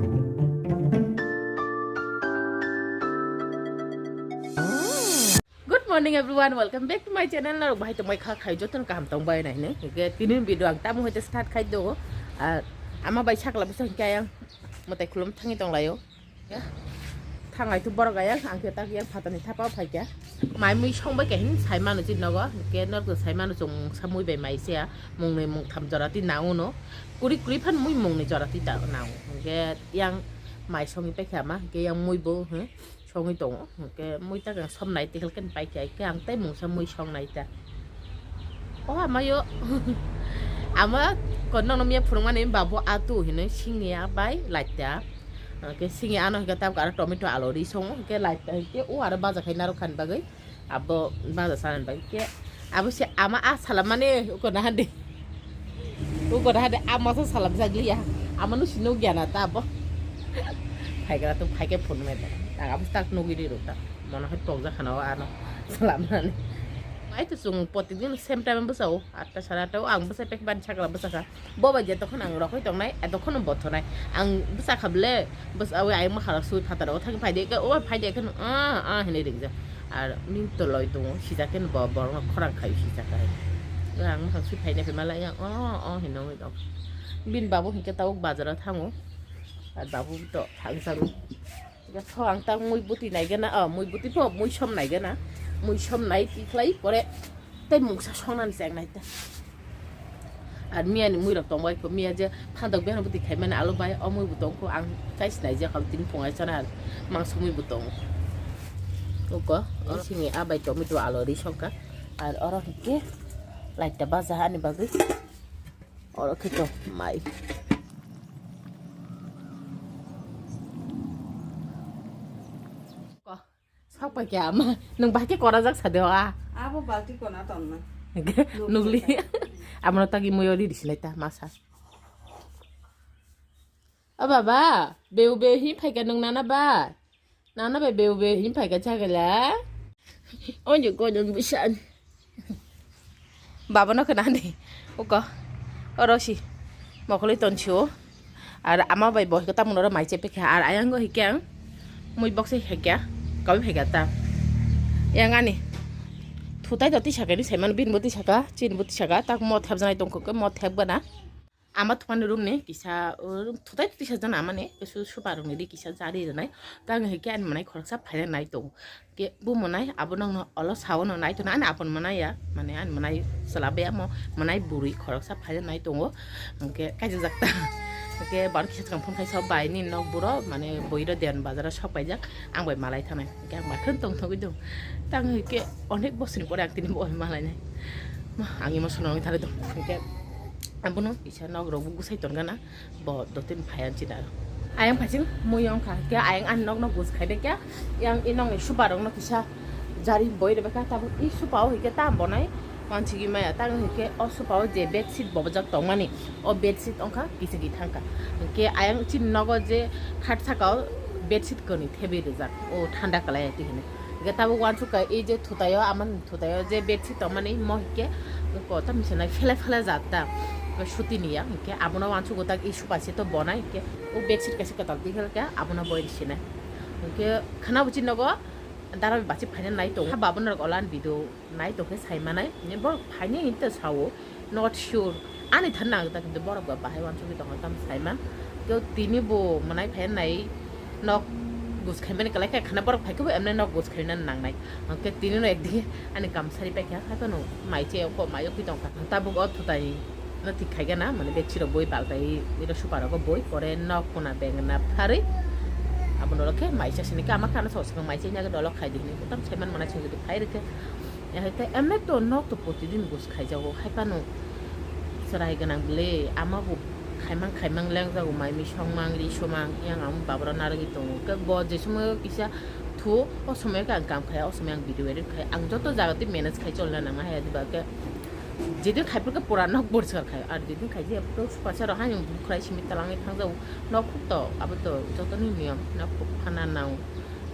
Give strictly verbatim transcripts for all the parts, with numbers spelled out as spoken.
Good morning everyone, welcome back to my channel. Norok bahai tongbai kha khai jotono kaham tongbai nai hwnwi. Hwnkhe tini video ang tamo hwnkhe start khai do. Ar ama bai sakla bwsa hwnkhe ayang mwtai khulum thangwi tonglaio. Thangai tu borok ayang ang khe tak yang phatani thapa phai kha. Mai mui song bai kha hin sai mano chini nogo. Hwnkhe norok sai mano chwng sa mui bai mai se ya. Mung nwi mung tham jora ti nango no. Kuri kuri phan mui mung nwi jora ti ta nango. Hwnkhe yang mai songwi pai kha ma. Hwnkhe yang mui bo, hmm. Songwi tongo, hwnkhe mui ta khe somnai tei hwnkhe pai kha, khe ang tei mungsa mui songnai ta. O amayo, ama kono nokno miya phwrwngmani babo atu hinwi singya bai laita. Hwnkhe singya ano hwnkhe tabuk aro tomato alu ri songo, hwnkhe laita hwnkhe o aro baja khai narwk khan bagwi abo baja sanani bagwi khe. Abo se ama a salamani uko na hande. Uko na hande ama sa salam jagliya. Ama no sino gyana ta abo. Phaikra to phaike phone me ta. Ang abo tak nugwi ri ro ta. Mono hai tokja khana o ano salamnani. Ai to sung poti din same time bwsa o. Atta sara ta o ang bwsa pek ban sakla bwsa kha. Bo bai je tokhono ang rokoi tongnai, a tokhono bothonai. Ang bwsa kha bwle, bwsa wi ayang makha rok sui phataro thang phai de, o phai de kheno, ah, ah, hinwi ringjak. Ar min toloi tongo, sijak kheno bo borokno khorang khai sijak khai. Ang makha sui phai de phaima lai yang, oh, oh, hinwi tong. Bini babu hinkhe tabuk bazaro thango. Ar babu to thangjago. Tho ang ta mui buti naigana, oh, mui buti pho, mui som naigana. Mui som nai tikhlai pore. Tei mungsa songnani cheng nai ta. Ar miya ni mui rok tong bai kho, miya je phandok beno bwtwi khai mani alo bai, o mui bo tong kho, ang chai sinai je kha tini phung ai chana mangso mui bo tong. Uko, o sini a bai tomato alo ri songkha. Ar oro hwnkhe light ta baja ani bagwi. Oro khe to mai. Ko. Sok pai khe ama, nwng bahai khe kora jak sa de o a. Abo balti kona tong na. Nugli. Amano tagi moyo di disinai ta masa. O baba, beu beu hi phai kha nwng nana ba? Nana bai beu beu hi phai kha chagala. Onje ko don bisan. Baba no khna de. Uko. Oro si. Mokoli ton si o. Ar ama bai bo hwnkhe tamoni oro mai chepekha, ar ayang go hwnkhe ang mui bokse hwnkhe kaui phaikha ta. Yang ani thutai to tisaka ni saiman, bini bo tisaka, chini bo tisaka, tak mo thepjanai tongkho khe mo thep gana. Ama thumani room ni kisa, uh, thutai to tisa jana amani, su-, supa rok ni ri kisa jari rwnai. Ta ang hwnkhe ani mwnai khoroksa phaina nai tongo. Ke bo mwnai abo nokno olo sao no nai tongna, ani apon mwnai ya, mane ani mwnai chwla bai amo mwnai bwrwi khoroksa phaina nai tongo, hwnkhe kaijak jak ta. Hwnkhe bar kisa swkang phone khai sao bai ni nok buro, mane bwrwi rok den bazar o sok paijak, ang bai malai thanai, hwnkhe ang bai kheno tong thogwi dong. Tang hwnkhe onek bosor ni pore ang tini bo malai nai, ma, ang emotional wngwi thari dong, hwnkhe abono kisa nok rok bo gwsai tong gana. Bo dottin phai ang chida. Ayang phaiching mui wngkha. Khe ayang ani nokno gus khai de khe. Yang i nokni supa rokno kisa jari boi rwbaikha. Tabuk i supa o hwnkhe tam bonai. Wansigi maya tang hwnkhe o supa o je bedsheet bobojak tongmani. O bedsheet wngkha kisa kithangkha. Hwnkhe ayang chini nogo je khat saka o bedsheet kwnwi thebwi rijak. O thanda kalai twi hinwi. Hwnkhe tabuk wansukha i je thutai o amani Thutai o je bedsheet tongmani mo hwnkhe kotor ni sinai phela phela jat ta. Suti ni ya hwnkhe abono wansuk tak i supa se to bonai hwnkhe o bedsheet kaisa kwtal twi khe abono boi sinai. Hwnkhe khana bo chini nogo dara bai bachik phaina nai tongo. Ha babono rok ola ni video nai tongkhe sai manai. Borok phaini hinwi to sao. Not sure. Ani thani nang ta kintu borok ba bahai wansugwi tongo tamo saiman. Keo tini bo mwnai phai nai nok gus khaimani kwlai khe khana borok phai khe bo emne nok gus khaina nangnai. Hwnkhe tini no ekdi ani kamsari paikha hato no mai che ko mai okwi tongkha. Tabuk o thutai no thik khai gana mane bek chiro boi paltai iro supa rogo boi pore nok kuna bengna pharwi. Abono rokhe mai chasini kama khana sok sok mai che nyaga dolok khai di hinwi tam saiman mwnai chwng jodi phai rwkhe. Hai tei emne to nok to protidin gus khaijago, hai phano chwrai gwnang bwle, ama bo khaimang khaimang lengjago, mai mui songmang, ri sumang, yang ang babra narwgwi tongo. Khe bo je somoyo kisa thu, o somoyo khe ang kam khaya, o somoyo ang video edit khaya, ang joto jaga tei manage khai cholna nangna hai, adiba khe jedin khai phuru khe pura nok poriskar khai, ar jedin khai je phuru khe pasa rok haino bukhrai simi talangwi thangjago, nok phuk to, abo to joto ni niyom, nok phuk phana nang,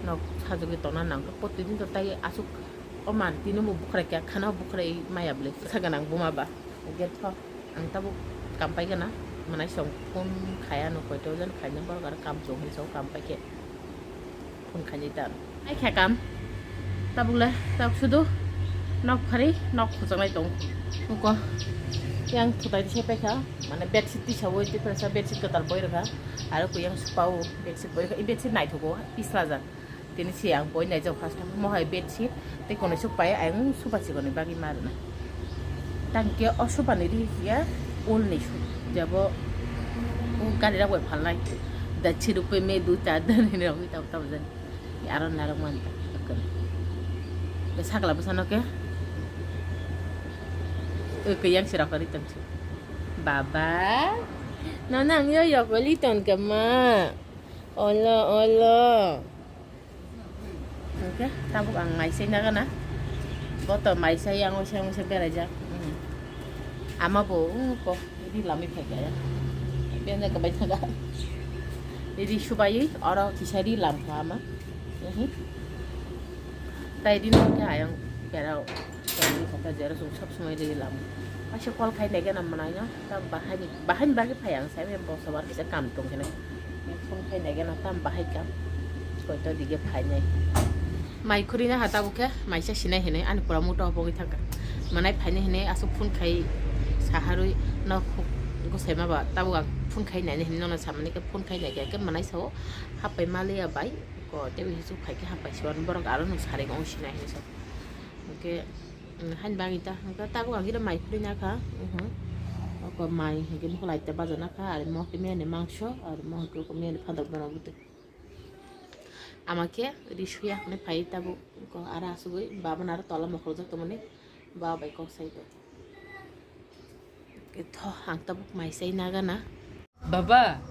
nok sajagwi tongna nang, protidin to tai aswk. O man, tini bo bukhrai khe, khana bukhrai maya bwle, sa gwnang buma ba. Hwnkhe tho, ang tabuk kam pai gana. Manai song phone khaya no koi to jan khaina borok aro kam chong hin so kam pai khe phone khaini ta. Ai kha kam. Tabuk le tabuk sudu nok phari nok khuchang nai tong. Uko yang thutai se pai kha. Mane bedsheet tisa oi tei prasa bedsheet kwtal boi rwkha. Aro kuyang supao bedsheet boi rwkha. I bedsheet naithogo pisla jak. Tini se ang boi naijak first time. Mo hai bedsheet tei konwi suk pai ayang supa sikoni bagwi ma rwna. Tang khe o supa ni ri ya ul ni su jabo o gari rak bai phalnai. Da chirupe me du char dan ni rok tamo tamo jani. Aro narok man ta. Be sakla bwsano khe. O khe yang sirok ri tong si. Baba. Nana ang yo yok li ton kama. Olo, olo. Hwnkhe tabuk ang mai sai nagana. Bo to mai sai yang oisa oisa beraijak. Hmm. Ama bo, hmm, ko, riri lamwi phaikha ya. Benda kabai thaga. Riri subai, oro kisa ri lamkha ama. Mhm. Tai rino khe ayang berao. Kami kata jero sung sab semai lagi lam. Masih call khai nege nam manai no. Tam bahai ni, bahai ni bagi phai ang sai me boso bar kisa kam tong kene. Phone khai nege na tam bahai kam. Koi to dige phai nai. Mai khuri na hata bukhe, mai sa sinai hene, ani pura muta hopogwi thangka. Manai phai nai hene, asuk phone khai saharui no khuk gosai ma ba, tabuk ang phone khai nai hene, no samani ke phone khai nege ke manai sao, hapai maliya bai, ko te wi su khai ke hapai siwan borok aro no sari gong sinai hene so. Hwnkhe, mm, hain bagwi ta, hwnkhe tabuk ang khe mai khulina kha, mhm. Oko mai hwnkhe mokol aita baja nakha, ari mo hwnkhe miyani mangso, ari mo hwnkhe oko miyani phantok dona bwtwi. Ama khe ri suya hwnwi phai tabuk, oko aro asugwi baba no aro tola mokhorjak tongmani, baba bai kok sai tong. Tho, ang tabuk mai sai nagana. Baba.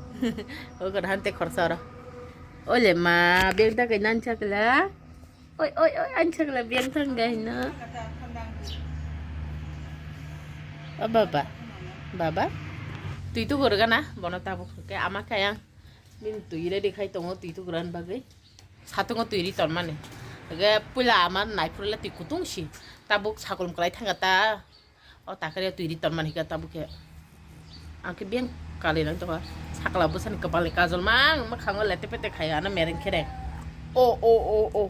O kada hante khorsa oro. Ole ma, beng ta kai nan chakla. Oi, oi, oi, an chakla beng tang gai na. O baba. Baba. Tui tu gurga na, bono tabuk ke ama kayang. Min tui ready khai tongo, tui tu guran bagwi. Satungo tui ri ton mani. Ge pula ama nai phurla tui kutung si. Tabuk sakolom kwlai thanga ta. O takari twi ri ton mani khe tabuk khe. Ang khe beng kali nang tokha. Sakla bwsani kwpal ni kajol mang mwkhango lete pete khai ano mereng khere. O, o, o, o.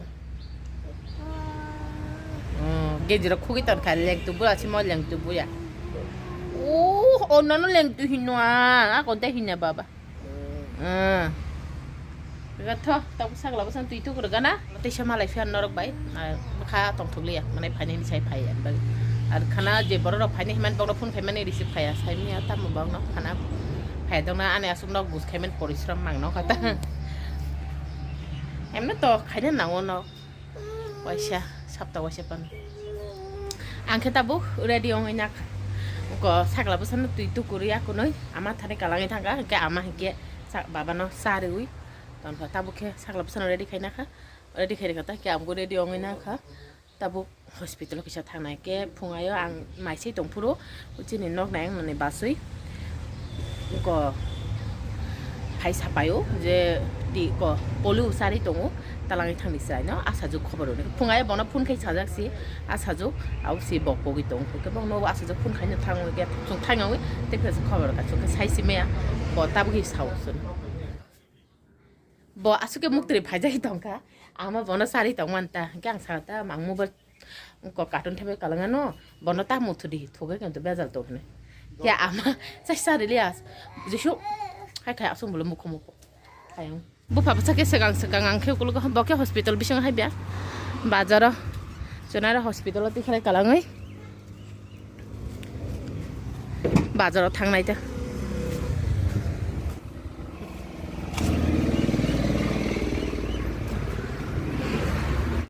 Oh, genji rok khugui ton kha lengtu bura simo lengtu buya. Oh, o nono lengtu hinno a, a konta hinna baba. Ah. Tho, tabuk sakla bwsang twi tukur gana. Teisa malai phiya norok bai. Ah, bwkha tongthok liya. Mane phaini ni sai phai ya. Ar khana je borok rok phaini himan bokno phone khaimani receive khaya. Sai miya tamo bokno khana. Phai dongna ani asuk nok bus khaiman porishram mang nok kata. Emno to khaina nango nok. Waisa, sapta waisa pan. Ang khe tabuk ready ongwi nak. Ko sakla bwsano twi tukuri akunoi ama thani kalangwi thangkha, hwnkhe ama hwnkhe sa-, babano sa rwui tongkha. Tabuk khe sakla bwsano ready khai nakha, ready khai rwkha ta, hwnkhe amgo ready ongwi nakha. Tabuk hospital kisa thangnai khe phungaio ang maisai tongphuru. Chini nok nai ang nani basui ko phai sapaio je di ko polio sari tongo, talangwi thangni chwraino asajuk khobor rwni. Phungai bono phone khai sajak si asajuk, abo si bok pogwi tongo. Khe bokno asajuk phone khaino thangwi khe chwng thangwi tei phesa khobor ka chwng khe sai si maya bo tabuk hi sao chwng. Bo aswk khe muktwi phaijagwi tongkha, ama bono charwi tongmani ta, hwnkhe ang sakha ta, ang mobile ko cartoon thaibai kalangano, bono ta muthudi, thugwi khe bejal tongkhe. Khe ama chai charwi liya, jisu, hai khai aswk bolo mukho mukho. Ayang. Bupha bwsa khe swkang swkang ang khe ukulugo, bo khe hospital bisingo hai bya, bazaro, chwnaro hospital o tikhlai kalangwi. Bazaro thangnai ta.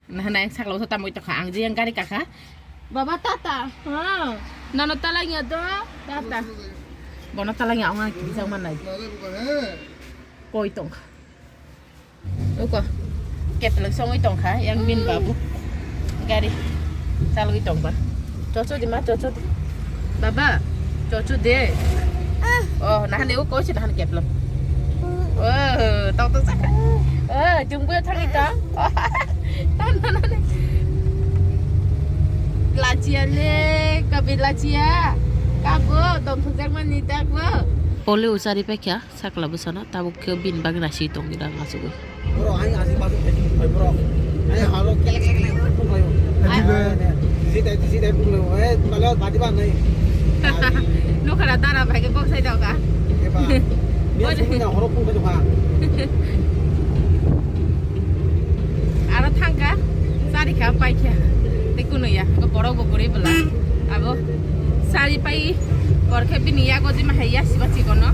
Nahana yang sakla usa tamoi tokha ang jiyang gari kakha. Baba tata. Ha. Nano talangya do. Tata. Bono talangya ong ang kijang manai. Koi tongkha. Uko. Keplok songwi tongkha yang bin babu. Gari chalwi tongba. Chocho di ma, chocho di. Baba, chocho de. Oh, nahani uko si nahani keplok. Oh, tong tong sakha. Oh, jungbu thangwi tong. Tong tong tong. Lachia le, kabi lachia. Kabo, tong tong jakmani takbo. Ole uchari paikha sakla bwsano, tabuk khe bini bagwi nasi tongwi rang asugwi. Bro, ai asi basu thai thai bro. Ai halo kele kele kele kele kele. Ai, ai, ai, isi thai, isi thai kele. Eh, bale badi ba nai. Nokara dara bai khe kok sai daw ka. Eba. Ni sumui na horo phung thai thai. Aro thangkha, chari kha, paikha. Tei kunu ya, ko borok bo guri bwla. Abo chari pai, kor khe bini yago jima hai ya siba chikono.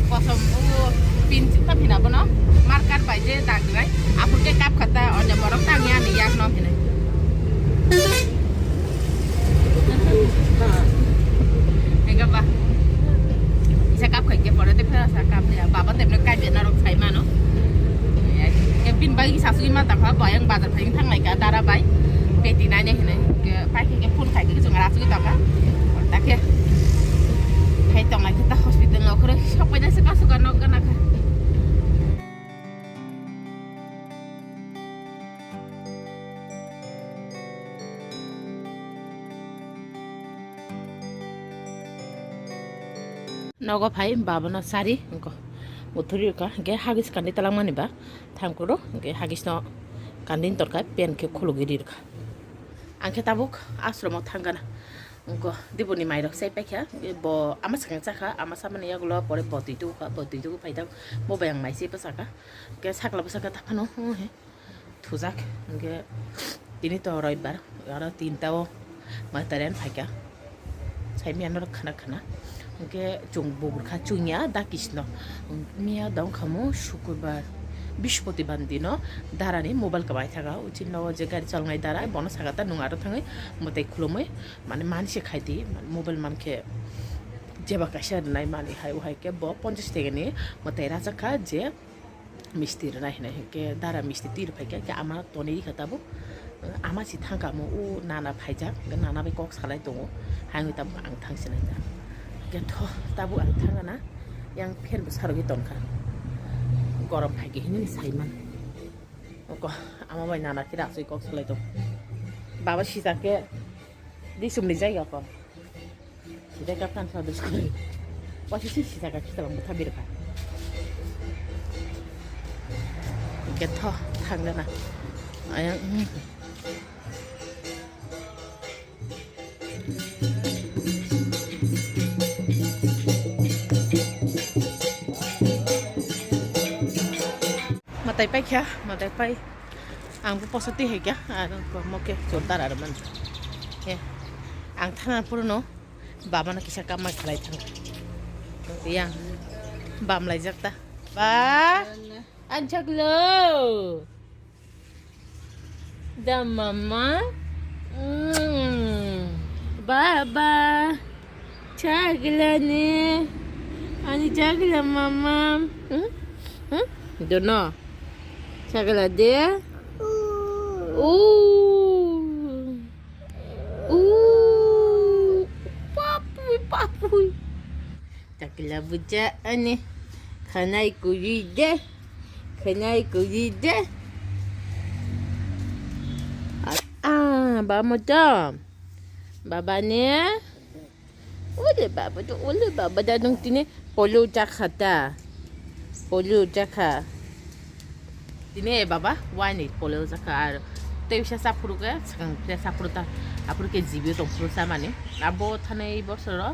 Kosom o pin chikta phina bono marker bai je dagnai. Aphur khe kap khata, onde borok tang ya ni yak no phina. Enggak bah. Isa kap khai ke pore te phera sa kap ya. Baba te kap ya narok sai mano. Ya, bin bai sa sui ma ta pha, bayang bazar phai thang lai ka dara bai. Peti nai ne hene. Ke pai ke phone khai ke jong ra sui ta ka. Ta ke. Khai tong lai ta hospital no khore sok pai na se ka su ka nok ka na ka. Nogo phai babano sari wngkha. Muthuri wngkha, hwnkhe hagis kandi talangmani ba thangkuro, hwnkhe hagisno kandi torkha, pen khe khulugwi rirkha. Ang khe tabuk ashromo thangkana. Wngkha, diboni mairok sai paikha, bo ama sakang chakha, ama samani yagulo pore bo twi tugukha, bo twi tugwi phaithak, bo bai ang mai se bwsakha. Hwnkhe sakla bwsakha taphano, hmm, he. Thujak, hwnkhe tini to roibbar, aro tinta o matarian phaikha. Sai miya norok khana khana. Hwnkhe chwng bugrukha chwngya da kisno. Miya dong khamo sukurbar, bispotibar dino darani mobile kwbai thaga. Uchin nogo je gari chalnai dara, bono sagata nwng aro thangwi mwtai khulumwi, mane manse khaidi, mobile mankhe jeba kaisa rwnai mani hai, uhai khe bo ponchash tegani mwtai rachakha je misti rwnai hinwi hinkhe dara misti twi rwphaikha, hinkhe ama tonwi rikha tabuk. Ama si thangkha omo o nana phaijak, hinkhe nana bai kok salai tongo, haino tabuk ang thangsinai da. Hinkhe tho tabuk ang thangna yang fan bo sarogwi tongkha, gorom phaikha hinwi saiman. Oko ama bai nana khe rasui kok salai tongo. Baba sijak khe disumni jaiga ko. Sida ka tan sa dus koi. Wasi si sida ka kita lang buta bir ka. Hinkhe tho thangna na. Ayang, hmm. Mwtai paikha, mwtai pai. Ang bo posa twi hai kha, aro mo khe chordar aro man. He, ang thana puruno babano kisa kamai khlai thang. Yang bam laijak ta. Ba, ang chaklo. Da mama. Mm. Baba. Chagla ne. Ani chagla mama. Hmm? Hmm? Dono. Chagla de. Ooh. Ooh. Papu, papu. Chagla buja ani. Khanai kuri de. Khanai kuri de. Ah, ba mo to. Baba ne. Ole baba to, ole baba da nung tine polo jakha ta. Polo jakha. Tini e baba, wani polo jakha ar tei bisa saphuru khe, sakang bisa saphuru ta, aphuru khe G B tong phuru samani. Abo thanai bosoro,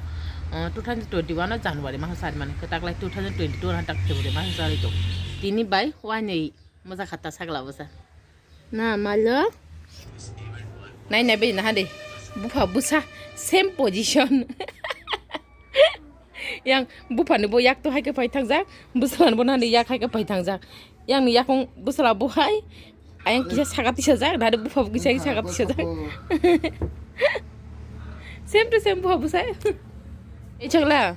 uh, two thousand twenty-one o January maha sarimani, kwtaklai two thousand twenty-two o hantak February maha sari tong. Tini bai wani moja khata sakla bwsa. Na malo? Nai nai bai na hade. Bupha bwsa same position. Yang buphani bo yak to hai khe phai thangjak, bwsala bo nani yak hai khe phai thangjak. Yang ni yakung bwsala bo hai, ayang kisa saka tisa jak, nani bupha bo kisa saka tisa jak. Same to same bupha bwsa. E chakla.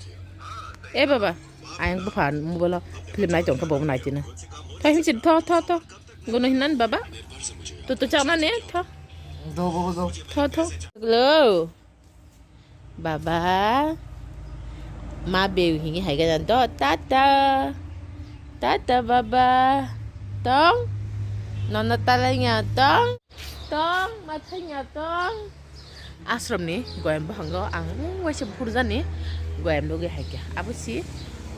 E baba, ayang bupha mobile film nai tong khe bo nai tina. Thai mi tho tho tho. Gono hinan baba. To to chana ne tho. Do baba do. Tho tho. Hello. Baba. Ma beu hingi hai gana do tata. Tata baba. Tong. Nono talai nya tong. Tong, ma thai nya tong. Ashram ni goyam bwhango ang waisa phurjani goyam logi hai khe. Abo si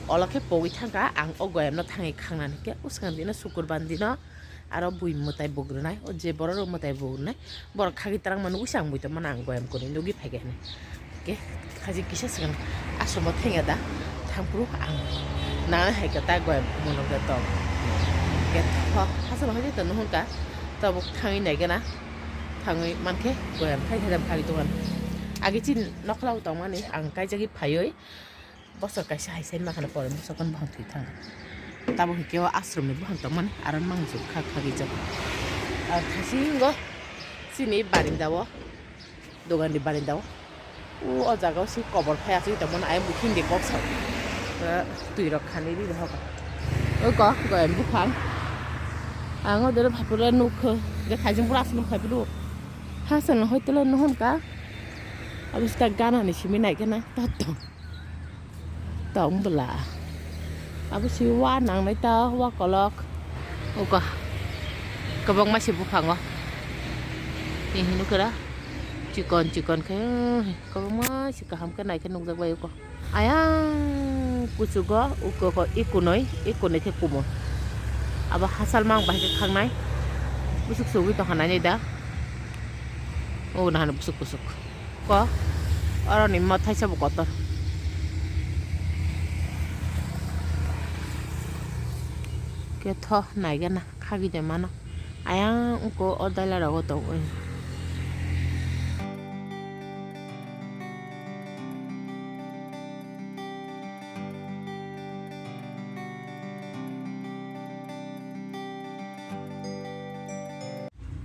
Olo khe pogwi thangkha ang o goyamno thangwi khangnani khe, o swkang dino sukurban dino aro bui mwtai bugrinai, o je borok rok mwtai bugrinai, borok khagwi twrangma nugwi se ang bui tongmano ang goyam kwnwi nugwi phaikha hinwi. Khe khaji kisa swkang aswkno thengya da thangphuru ang nana hai khe ta goyam kumono khe tong. Khe tho aswkno hai khe tongno hwnkha tabuk thangwi naikhe na, thangwi mankhe goyam khai khai khagwi tongmani. Agi chini nokhlao tongmani ang kaijagwi phaiwi. Bosor kaisa hai sai makhana pore bosor kon buphang thwi thang. Tabo hinkhe o ashram ni buphang tongmani aro mang jok kha kha rijak. Ar thasingo chini barinda o, dogan ni barinda o. O, o jaga o si kobor phai asugwi tongmani ayang bo hindi kok sao. Twi rok khani ri rok. O ko goyam buphang. Ang o dero phai pura nukho. Ge thaising pura aswk phai pura. Hasal no hoi tele no hon ka. Abo sita gana ni simi nai khe na. Totto. Tong bwla. Abo si wa nangnai ta wa kolok. Uko. Kwbangma se buphango. Ni hino kera. Chikon chikon khe kwbangma se kaham khe nai khe nukjak bai uko. Ayang kuchugo uko ko ikunoi, ikunoi khe kumo. Abo hasal mang bai khe khangnai. Busuk sugwi tongkha nai da. O nahani busuk busuk. Ko, oroni mo thaisa bo kotor. Khe tho, naigana, khagwi de mano. Ayang uko o daila rogo tong oi.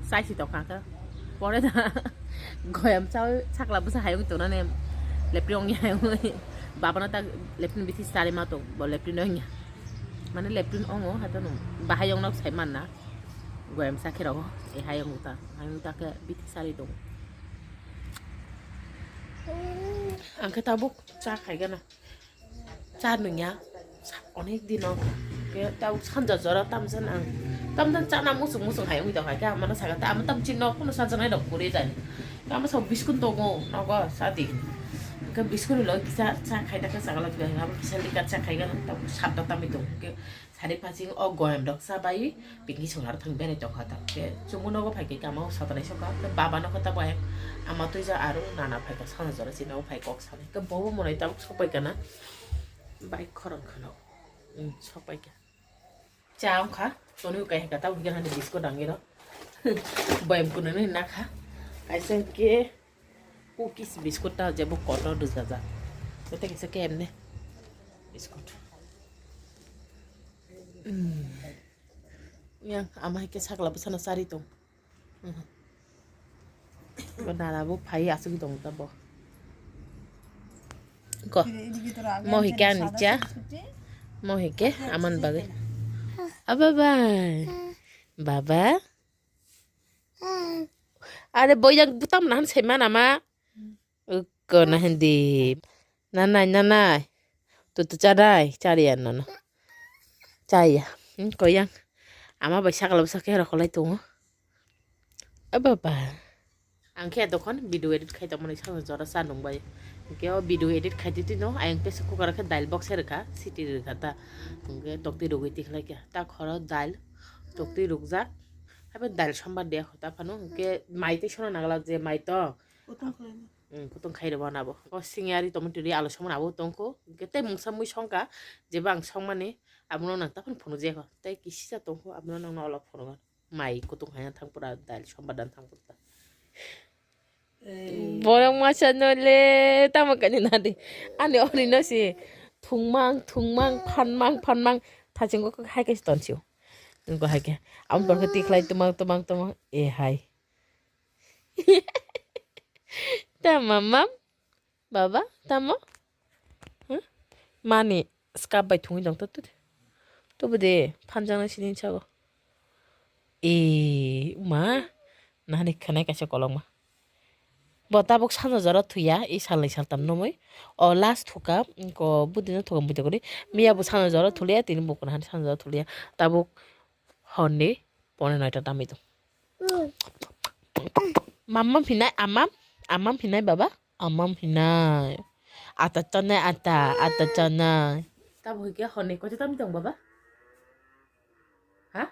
Chai si tongkha khe. Pore da goyam chawi sakla bwsa hayung tongnani lepri ongya hayung. Babana ta lepri bithi sari ma tong bo lepri no ongya. Mane lepri ongo hato no bahai ong nok sai manna. Goyam sakhe rogo e hayung ta. Hayung ta khe bithi sari tong. Ang khe tabuk cha khaigana. Cha nungya, sa-, onek dino, ke tau sanja jora tamsa nang, tamsa chana musuk musuk hai ungwi tongkha khe, amano saka ta, ama tam chini nok phano sajaknai rok kwrwi jani. Tamo sa biskun tongo, nogo sa di. Ke biskun lo kisa cha khai ta khe sakala kisa, abo kisa likar cha khai gana, tamo satta tamwi tongo. Ke sari phasing o goyam rok cha bai, picnic song aro thang berai tongkha ta. Ke chumui nogo phai khe kama o satanai sokha, ke baba nokha ta bai, ama tuija arung nana phai kha sanja jora chini o phai kok sanai. Ke bobo monai tabuk sok pai kana. Bai khorang kheno. Hmm, sok pai kha. Cha wngkha, toni ukai heka tabuk hika hani biskut rang iro. Boyam kunani nakha. Kaisa ke cookies biskut ta jebo kotor dujajak. Tete kaisa ke emne biskut. Hmm. Yang ama hike sakla bwsano sari tong. Bo nana bo phai aswk tong ta bo. Ko. Mo hike ani cha. Mo hike aman bagwi. Aba bai. Baba. Are boyang butam nahan sai mana ma. Ko na hindi. Nanai, nanai. Tu tu chanai, chariya nono. Chaya. Hmm, koyang. Ama bai sakla bwsa khe rokholai tongo. A baba. Ang khe dokhon video edit khai tongmani sakno jora cha nung bai. Hwnkhe o video edit khai twi twi no ayang pressure cooker khe dail bok se rwkha, siti rwkha ta. Hwnkhe toktwi rwgwi tikhlai kha. Ta khoro dail, toktwi rwkjak. Habai dail sombar de ta phano. Hwnkhe mai tei sono nangla je mai to. Kutung khlaina. Hmm, kutung khai rwbo nabo. O singya ri tomato ri alu somani abo tongkho. Hwnkhe tei mungsa mui songkha, jeba ang songmani, abono nang taphano phunukjaya kho. Tei kisisa tongkho, abono nangno olok phunukgo. Mai kutung haina thang pura, dail sombar dan thang pura. Borok masa no le, tamo kani nadi. Ani ori no si thungmang, thungmang, phanmang, phanmang. Thachingo kok hai kaisa tonsio. Nungko hai khe. Amo borok tikhlai tumang, tumang, tumang. E hai. Ta mamam. Baba, tamo? Huh? Mani scarf bai thungwi tong to, to, to. Tobo de, phanjaknai sini sago. E, ma, nani khanai kaisa kolokma. Bo tabuk sanja jora thuya, e salnwi saltam nomwi. O last thuka, ko budino thuka buita kori. Miya bo sanja jora thulia, tini bo kono hani sanja jora thulia. Tabuk honni pone noita tamwi tong. Mamam hinai amam, amam hinai baba, amam hinai. Ata chanai ata, ata chanai. Tabuk hwnkhe horni koita tamwi tong baba? Ha?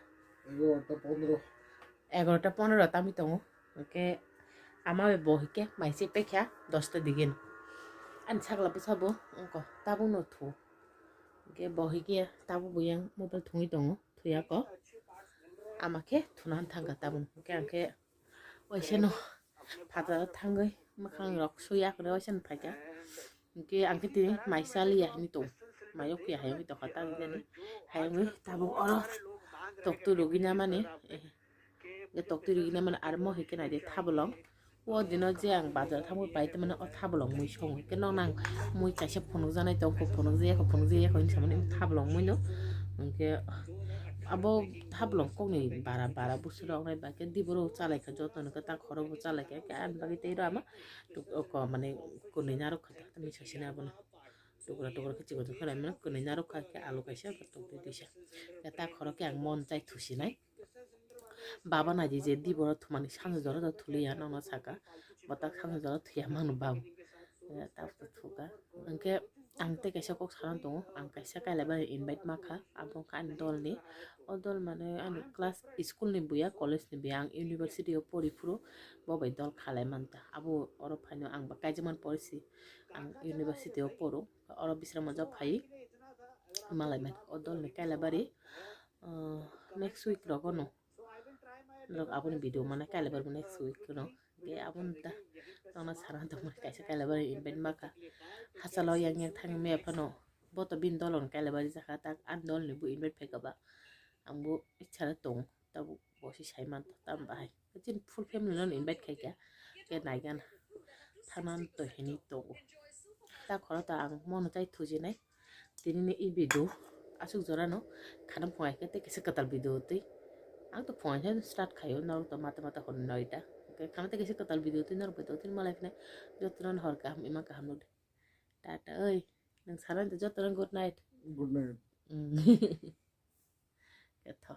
Egarota pondro. Egarota pondro tamwi tongo. Hwnkhe ama bai bo hwnkhe mai se pekha dosta digin. Ani sakla bwsa bo wngkha tabukno thu. Hwnkhe bo hwnkhe tabuk bo yang mobile thungwi tongo, thuyako. Ama khe thuna thangkha tabuk. Hwnkhe ang khe waisano phataro thangwi mwkhang rok sui akhoro waisano phaikha. Hwnkhe ang khe tini mai chaliya hinwi tong. Mai o phiya hayungwi tongkha tabuk jani. Hayungwi tabuk oro toktwi rwgwi namani. Hwnkhe toktwi rwgwi namani aro mo hwnkhe naidi thabolong. O dino je ang bazar thangwi pai tongmani o thabolong mui songo. Hwnkhe nokno ang mui kaisa phunukjaknai tongkha, phunukjaya kho, phunukjaya kho hinwi samani thabolong mui no. Hwnkhe abo thabolong kokni bara bara bwswk rok nai bai khe diboro chalaikha jotono khe ta khoro bo chalaikha khe ani bagwi tei rw ama. Tuk-, o ko, mane, kwnwi narwk kha, tamni sasini abono. Tukra tukra khe chikon chikon khe laimano, kwnwi narwk kha khe alu kaisa, khe tongtwi twisa. Khe ta khoro khe ang mon chai thusinai. Baba naidi je diboro thumani sansa jora jora thuliya, nono saka. Bo tak sansa jora thuya mano babo. Eh, ta thuka. Hwnkhe ang tei kaisa kok sana tongo, ang kaisa kailabari invite ma kha, abo wngkha ani dolni. O dol mane ani class school ni buya, college ni buya, ang university o pori phuru bo bai dol khalai manta. Abo oro phaino ang ba kaijakmani porisi, ang university o poro, oro Bisramganj o phai malai mani. O dol ni kailabari, ah, next week rogo no norok aboni video mana kailabari bo next week no. Ge aboni ta tongna sana tongmani kaisa kailabari invite ma kha. Hachalo yang yang thangwi maya phano bo to bini dol ni kailabari jakha, tak ani dol ni bo invite phaikha ba. Ang bo ichara tong. Tabuk bo se sai man ta, tamo bahai. Chini full family no invite khai kha. Khe nai gana. Thangnani to hini tongo. Ta khoro ta ang mono chai thujinai. Tini ni i video aswk jora no khana phungai khe tei kisa kwtal video twi. Ang to phungai khe start khaio norok to mata mata hwn noita. Khe khana tei kisa kwtal video twi norok bai to tini malai khna jotono hor kaham ima kaham nukdi. Tata oi. Nang sana to jotono good night. Good night. Mm. Khe tho.